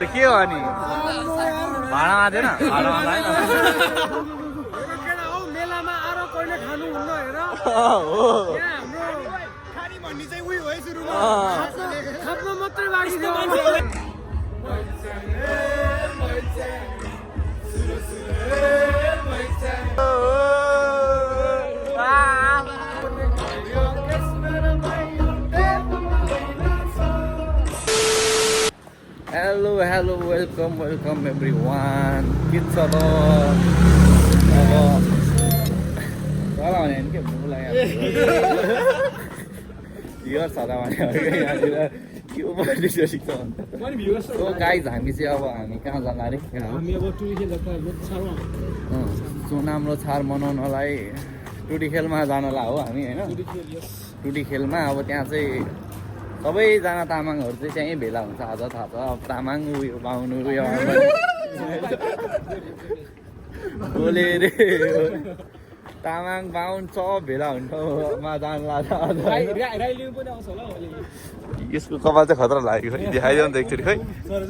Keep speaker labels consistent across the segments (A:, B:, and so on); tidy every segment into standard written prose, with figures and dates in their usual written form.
A: के हो अनि भाडामा थिएन भाडामा लाएन
B: मेलामा आएर कहिले खानु हुन्न हेर
A: हो
B: खानी भन्ने चाहिँ उही हो सुरुमा खाप्न मात्रै बाँकी थियो
A: Hello, welcome everyone. के छ त अब सदा भने के भुलाई यो सदा भने यहाँनिर के उपदेश सिक्छ भन्दा सो गाइज हामी चाहिँ अब हामी कहाँ जाँदा अरे
B: हामी अब टुडी खेल
A: सोनाम र छार मनाउनलाई टुडी खेलमा जानलाई हो हामी होइन टुडी खेलमा अब त्यहाँ चाहिँ सबैजना तामाङहरू चाहिँ त्यहीँ भेला हुन्छ आज थाहा छ अब तामाङ उयो बाहुन उयो बोले रे तामाङ बाहुन सब भेला हुन्छ मा जानला यसको कपाल चाहिँ खतरा लाग्यो खै देखाइदेऊ नि त एकचोटि खै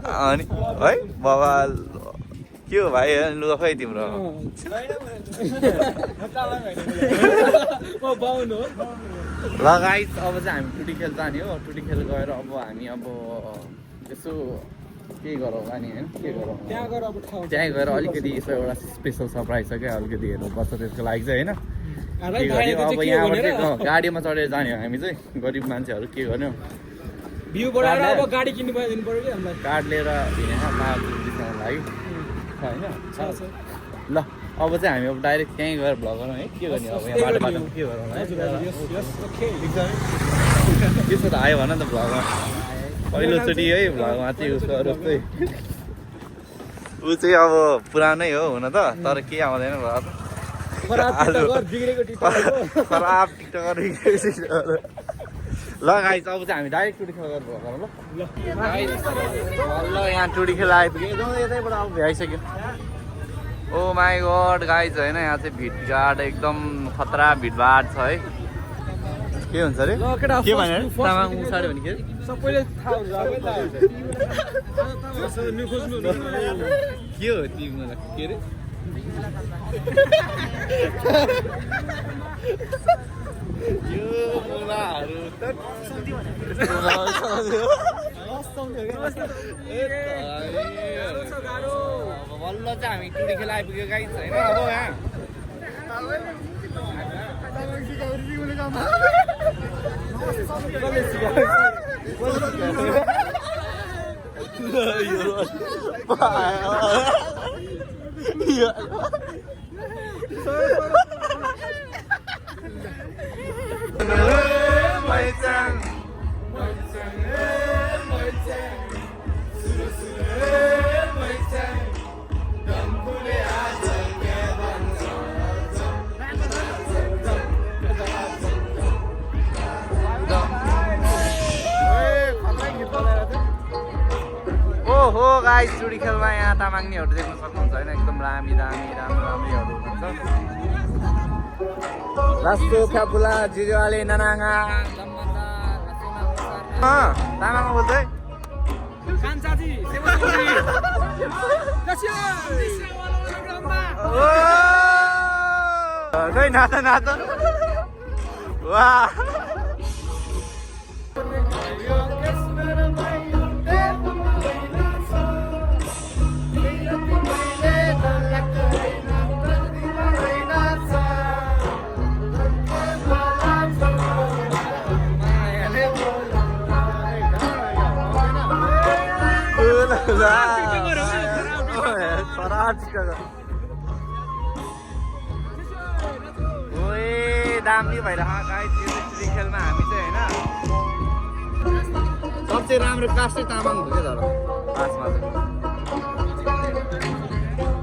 A: अनि है बाबा के हो भाइ लुगा खै तिम्रो ल गाइस अब चाहिँ हामी टुडी खेल जाने हो टुडी खेल गएर अब हामी अब यसो के गरौँ अनि होइन के गरौँ त्यहाँ गएर अलिकति यसो एउटा स्पेसल सरप्राइज छ क्या अलिकति हेर्नुपर्छ त्यसको लागि चाहिँ होइन अब यहाँबाट चाहिँ गाडीमा चढेर जाने हो हामी चाहिँ गरिब मान्छेहरू के गर्ने
B: गाडी किन्नु दिनु पर्यो कि हामीलाई
A: कार्ड लिएर यहाँ लागि होइन ल अब चाहिँ हामी अब डाइरेक्ट त्यहीँ गएर भ्लग गरौँ है के गर्ने अब यहाँ बाटो बाटोमा के गरौँ है त्यस्तो त आयो भन त भ्लगमा पहिलोचोटि है भ्लगमा चाहिँ उसको जस्तै ऊ चाहिँ अब पुरानै हो हुन त तर के आउँदैन खराब टिकटकर ल गाइस अब चाहिँ हामी डाइरेक्ट टुडी खेल गरेर भ्लग गरौँ ल यहाँ टुडी खेल आइपुग्यो यतैबाट अब भ्याइसक्यो ओ माई गड गाइज होइन यहाँ चाहिँ भिडभाड एकदम खतरा भिडभाड छ है के हुन्छ अरे के भने तामाङ उसाड्यो भने के
B: सबैले थाहा
A: के हो तिमीलाई के अरे यो मुलाहरू त बल्ल चाहिँ हामी टुडी खेल आइपुग्यो गाइस होइन अब यहाँ हो गाइस टुडी खेलमा यहाँ तामाङनीहरू देख्न सक्नुहुन्छ होइन एकदम राम्रीहरू हुनुहुन्छ लास्टो फ्यापुला जिजुवाले ननाङा तामाङमा बोल्दै खै नाच वा दामी भइरहेको गाइस यो टुडी खेलमा हामी चाहिँ होइन सबसे राम्रो कास्टै तामाङ हो क्या तर पासमा चाहिँ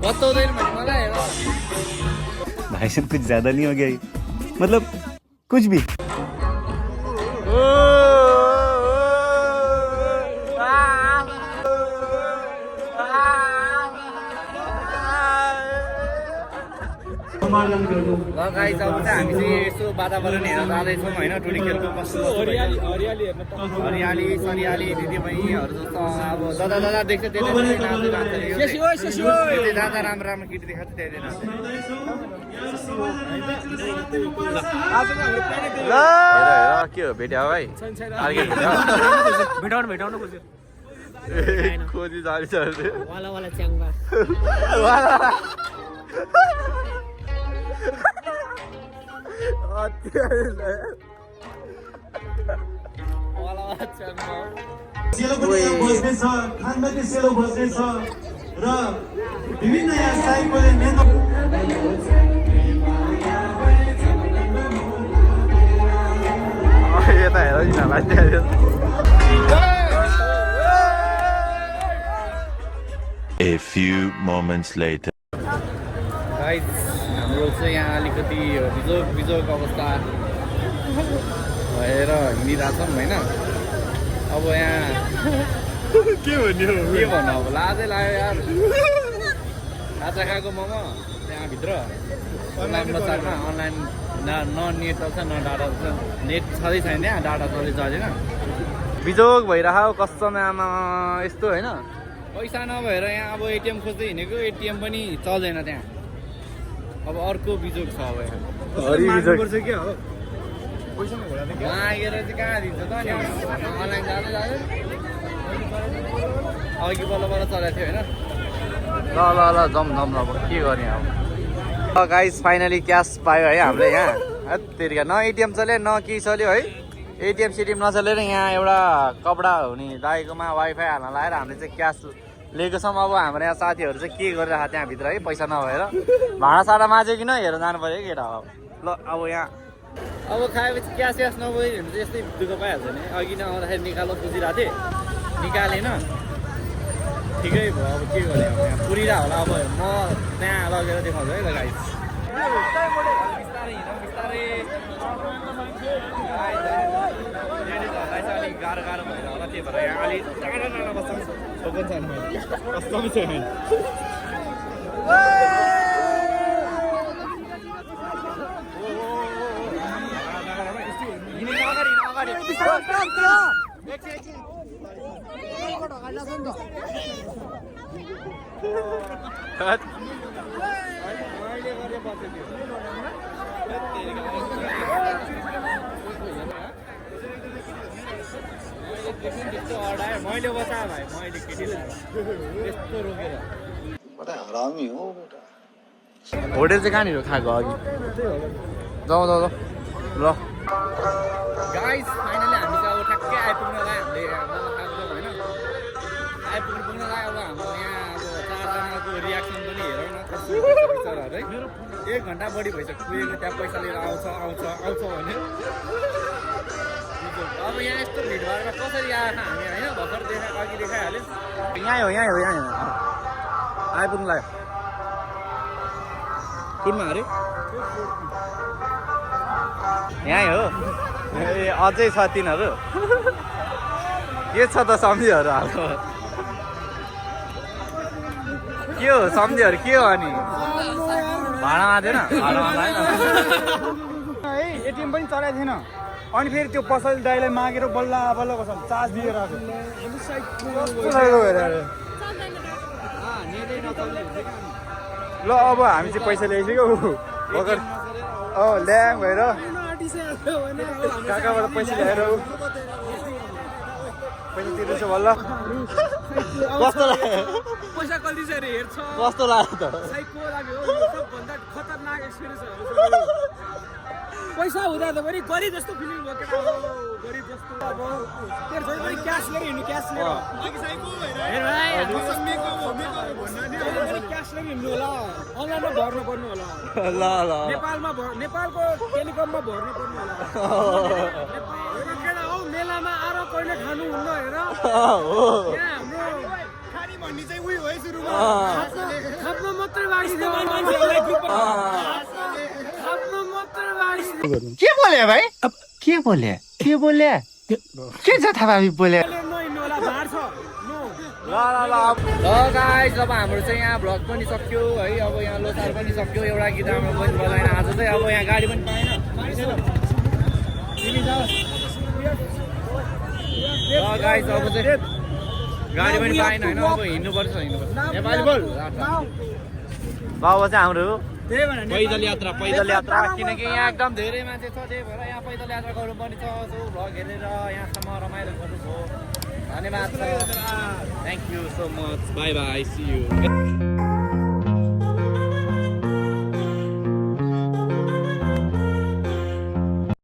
A: बताउँदैन भने मलाई हेर
C: भाई साहब कुछ ज्यादा नहीं हो गया ये मतलब कुछ भी
D: समाधान गर्नु
A: गाइस अब चाहिँ हामी चाहिँ यसो वातावरण हेरेर जाँदैछौँ होइन टोली खेलको कस्तो हरियाली सरियाली दिदीबहिनीहरू जस्तो अब दादा देख्छ त्यही दादा राम्रो राम्रो केटी देखाएको छ त्यही के हो भेट्यो भाइ
B: भेटाउनु खोज्यो
A: खोजी जाली छ
B: वाला च्याङ्बा
D: सेलो पनि यहाँ बस्नेछ खानमाथि सेलो बस्नेछ र विभिन्न यहाँ साइकलले नेता
A: यता हेर यिनीहरूलाई
E: A few moments later.
A: Guys हाम्रो चाहिँ यहाँ अलिकति बिजोग अवस्था भएर हिँडिरहेछौँ होइन अब यहाँ के भन्नु अब लाजै लाग्यो यार खाजा खाएको मोमो त्यहाँभित्र अनलाइन बजारमा अनलाइन न नेट चल्छ न डाटा चल्छ नेट छँदै छैन त्यहाँ डाटा चल्दै चलेन बिजोग भइरहेको कस्तोमा आमा यस्तो होइन पैसा नभएर यहाँ अब एटिएम खोज्दै हिँडेको एटिएम पनि चल्दैन त्यहाँ अब अर्को बिजोग छ अब मागेर चाहिँ कहाँ दिन्छ त नि अनलाइन जाँदै अघि बल्ल चलाएको थियो होइन ल जम ल के गर्ने अब गाइस फाइनली क्यास पायो है हाम्रो यहाँ त्यतिका न एटिएम चल्यो न केही चल्यो है एटिएम सिटिएम नचलेर यहाँ एउटा कपडा हुने दाइकोमा वाइफाई हाल्न लगाएर हामीले चाहिँ क्यास लिएको छौँ अब हाम्रो यहाँ साथीहरू चाहिँ के गरिरहेको त्यहाँभित्र है पैसा नभएर भाँडासाँडा माझ्यो हेरेर जानु पऱ्यो केटा अब ल अब यहाँ अब खाएपछि क्यास नभयो भने चाहिँ यस्तै दुःख पाइहाल्छ नि अघि नआउँदाखेरि निकाल्नु बुझिरहेको थिएँ निकालेन ठिकै भयो अब के गर्ने अब यहाँ पुरिरहेको होला अब म त्यहाँ लगेर देखाउँछु है ल गाइस अलिक गाह्रो भएर होला त्यही भएर यहाँ अलिक टाढा बस्छ कस्तो छ मैले बचाएँ भाइ मैले केटीलाई यस्तो रोकेर हरामी हो बेटा होटेल चाहिँ कहाँनिर खाएको अघि जाउँ ल गाइस फाइनली हामी चाहिँ अब ठ्याक्कै आइपुग्न लाग्यो हामीले खाएको होइन आइपुग्न लाग्यो अब हाम्रो यहाँ अब चारजनाको रियाक्सन पनि हेरौँ न कस्तो है 1 घन्टा बढी भइसक्यो पुगेको त्यहाँ पैसा लिएर आउँछ भने अब यहाँ यस्तो भिडभाडमा कसरी आएको हामी होइन भर्खर अघि देखाइहाल्यो यहाँ हो आइपुग्नु लाग्यो कुनमा अरे यहीँ हो ए अझै छ तिनीहरू के छ त सम्झीहरू हाल्नु के हो सम्झीहरू के हो अनि भाडामा थिएन
B: है एटिएम पनि चलाएको थिएन अनि फेरि त्यो पसल दाइलाई मागेर बल्ल कसम चार्ज दिएर आएको ल अब हामी चाहिँ पैसा ल्याइसक्यो भर्खर ल्याङ भएर काकाबाट पैसा ल्याएर पैसा तिर्दैछ बल्ल कस्तो लाग्यो पैसा कति छ अरे हेर्छ कस्तो लाग्यो त सबभन्दा खतरनाक एक्सपिरियन्स पैसा हुँदा त पनि गरिब जस्तो फिलिङ भयो केटा हो गरिब जस्तो अब तेरो छोरी पनि क्यास लिएर हिँड्नु क्यास लिएर क्यास लिएर हिँड्नु होला अनलाइनमा भर्नु पर्नु होला ल नेपालको टेलिकममा भर्नु पर्नु होला केटा हो मेलामा आएर कहिले खानु हुन्न हेर हाम्रो खानी भन्ने चाहिँ उयो है सुरुमा खाप्न मात्रै बाँकी थियो
A: के बोले भाइ के बोले के छ थाहा बोले गाइस अब हाम्रो चाहिँ यहाँ भ्लग पनि सक्यो है अब यहाँ लोसार पनि सक्यो एउटा गीत हाम्रो पनि बजाएन आज चाहिँ अब यहाँ गाडी पनि पाएन गाइस अब चाहिँ गाडी पनि पाएन होइन अब हिँड्नुपर्छ नेपाली बोल बाबा चाहिँ हाम्रो पैदल यात्रा किनकि यहाँ एकदम धेरै मान्छे छ त्यही भएर यहाँ पैदल यात्रा गर्नुपर्ने छ सो भ्लग हेरेर यहाँसम्म रमाइलो गर्नुभयो धन्यवाद छ thank you so much bye bye see you